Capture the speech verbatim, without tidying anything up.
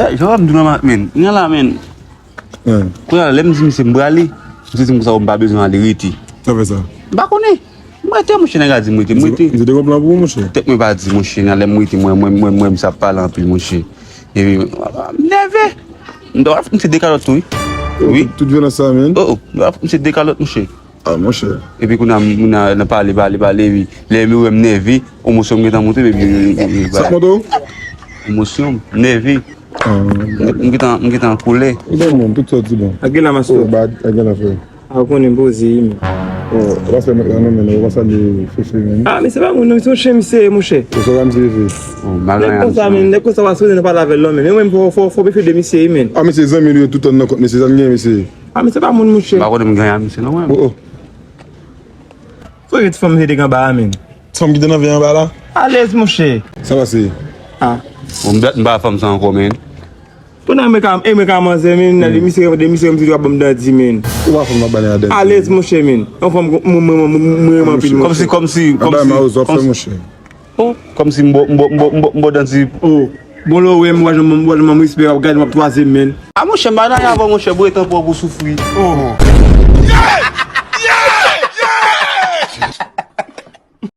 Eh, jan w ap di w la, men, men la, men. Kounye a, lè m di misye m prale, misye di m konsa, m pa bezwen ale, rete. Sa fè sa? M pa konnen. M rete, monchè, nèg la di m rete, m rete. Misye te gon plan pou ou, monchè? Tèt mwen pa di, monchè, nan lè m rete, mwen, mwen, mwen, mwen, misye ap pale anpil, monchè. Epi, m nève. M dwa fout misye de kalòt tou, wi. Wi. Tout, tout vyolans sa, men. Oh, oh, m dwa fout misye de kalòt, monchè. Ah, monchè. Epi kounye a, m, m nan, nan pale, pale, pale, epi lè m wè m nève, emosyon m gentan monte, epi, epi, epi, sa k monte w? Emosyon m, nève. Ah, m gentan, m gentan an kolè. Bon, bon, tout sa di bon. Ak gen la, master. Oh, bad, ak gen la, frè. A, ou konnen m poze, wi, men. Oh, ou pa fè mèt la non, men, ou pa salye Fefe, men. Ah, men se pa moun non, se yon chen misye ye, monchè. Ou sa misye Fefe? Oh, m pa gen anyen, konsa, men, nèg konsa w ap sonnen nan pale avè l non, men. Men mwen, fò, fò, fò m fè de misye, wi, men. Ah, mesye, zanmi li yo tout tan nan kont, mesye, sa l gen, mesye. Ah, men se pa moun, monchè. M pa konnen m gen anyen, mesye, non, mwen. Oh, oh. Fò gen ti fanm misye te gen anba a, men. Fanm ki te nan vye anba la? Alèz, monchè. Sa pase? Ah. Bon, m pa, m pa fanm sa ankò, men. Kounye a, mwen ka, e mwen ka manzè, men, nan de misye, de misye, misye ap ban m dandi, men. Ou pa fanm nan bale a dandi. Alèz, monchè, men. Yon fanm, mwen, mwen, mwen, mwen, mwen, anpil, monchè. Kòmsi, kòmsi, kòmsi, kòmsi. Oh, kòmsi m bo, m bo, m bo, m bo, m bo dandi. Oh, bon, lè w wè m, w a janm, w a janm ban m respè, w ap gade m, w ap twaze m, men. Ah, monchè, m pa nan avè w, monchè, boure tan pou w pou soufri. Oh.